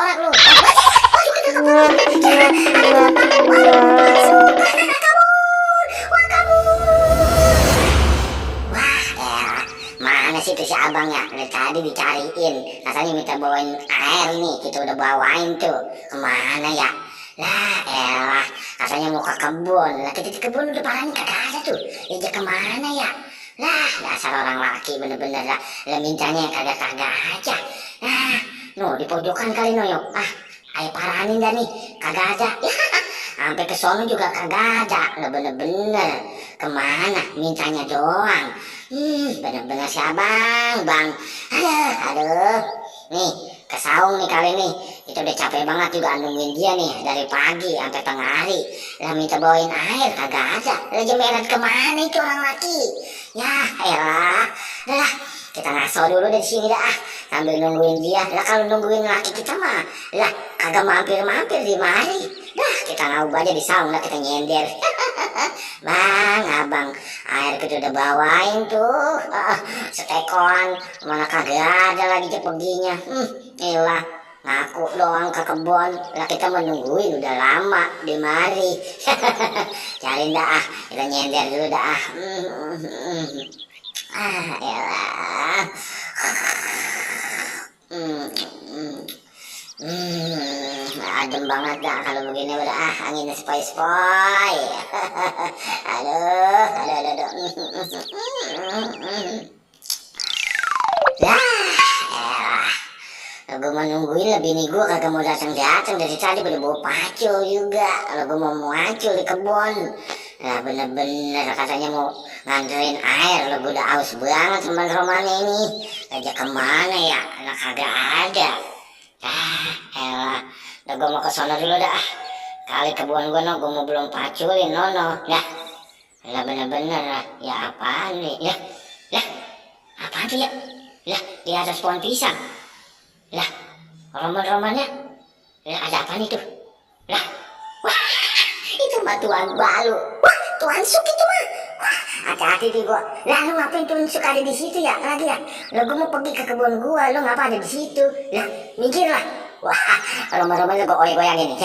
orak lu. Mana sih tuh si abang ya? Dari tadi dicariin, katanya minta bawain air nih, kita udah bawain tuh. Kemana ya? Lah elah, katanya mau ke kebun. Lah kita di kebun udah parahnya kagak ada tuh. Dia kemana ya? Lah dasar orang laki bener-bener lah. Lah mintanya yang kagak-kagak aja. Nah, no di pojokan kali no yuk. Ayo paranin dah nih, kagak ada. Sampai ke sono juga kagak ada. Lah bener-bener kemana? Mintanya doang. Bener-bener si abang, bang. Aduh. Nih, ke saung nih kali nih. Kita udah capek banget juga nungguin dia nih dari pagi sampai tengah hari. Lah minta bawain air kagak ada. Lah jemeran kemana itu orang laki? Ya, elah. Dah, kita ngaso dulu dari sini dah. Sambil nungguin dia. Lah kalau nungguin laki kita mah, lah kagak mampir-mampir di mari. Dah, kita ngau aja di saung lah kita nyender. Bang, abang, air kita udah bawain tuh. Setekoan, mana kagak ada lagi perginya. Ilah, ngaku doang ke kebun. Lah kita menungguin udah lama di mari. Cariin dah, kita nyender dulu dah. Elah. Adem banget dah kalau begini udah anginnya sepoi-sepoi. aduh. Gue mau nungguin lah bini gue kagak mau datang dari tadi udah bawa pacul juga. Kalau gue mau muacul di kebun. Nah bener-bener katanya mau nganterin air. Lo gue udah aus banget teman Romana ini. Ngajak kemana ya? Anak kagak ada. Elah. Udah gue mau ke sono dulu dah. Kali kebun gue no, gue mau belum paculin nono. Lah bener-bener lah. Ya apaan nih? Lah apaan tuh ya? Lah di atas pohon pisang. Lah roman-romannya. Lah ada apa nih tuh? Lah wah itu mah Tuan Balu. Wah Tuan Suk itu mah. Wah hati-hati di gua. Lah lu ngapain Tuan Suk ada di situ ya lagi ya? Lah gua mau pergi ke kebun gua, lu ngapa ada di situ? Lah minggir lah. Wah roman-romannya gua goyang-goyangin nih.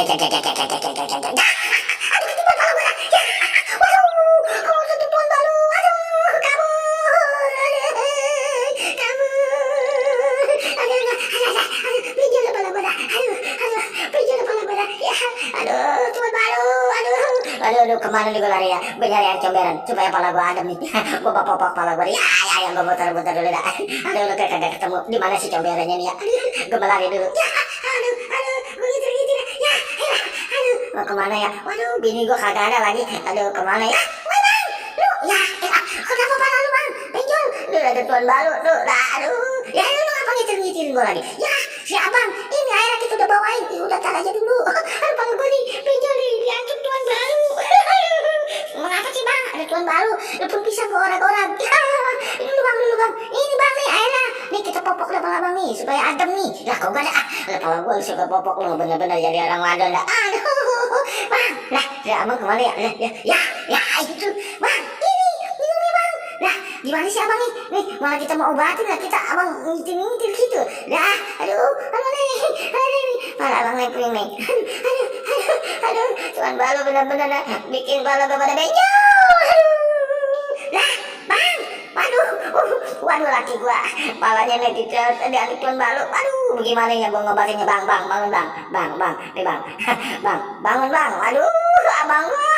Aduh, kemana nih gue lari ya? Gue nyari air comberan supaya pala gue adem nih. Gue popok pala gue. Ya, gue muter-muter dulu dah. Aduh, kagak ketemu. Di mana sih comberannya nih ya? Gue lari dulu. Ya, aduh, gue gitu dah. Ya, aduh, mau kemana ya? Waduh, bini gue kagak ada lagi. Aduh, kemana ya? Woi bang, lu, ya, kenapa pala lu bang? Benjol, lu ada Tuan Balu, lu, aduh, ya lu ngapa ngitir-ngitirin gue lagi? Ya, si abang, ini air kita udah bawain. Udah tar aja dulu. Aduh, pala gue nih, benjol nih, diangkut Tuan Balu. Mengapa sih bang? Ada Tuan Balu, lepun pisang ke orang-orang. Ini dulu bang. Ini bang nih airnya. Nih kita popok lah bang nih supaya adem nih. Lah kok gak ada? Lah kalau gue suka popok lu bener-bener jadi orang wadon lah. Aduh, bang. Lah, ya abang kemana ya? Ya itu bang. Ini minumnya bang. Lah, gimana sih abang nih? Nih malah kita mau obatin lah kita abang ngitir gitu. Lah, aduh nih. Malah abang naik nih. Aduh, Tuan Balu bener-bener bikin bala gue pada benjol. Lah, bang, waduh laki gua, palanya nih diantik Tuan Balu. Waduh, bagaimana ya gua ngobatinnya bang, bangun bang, nih bang, bang, bangun bang, waduh, abang gua.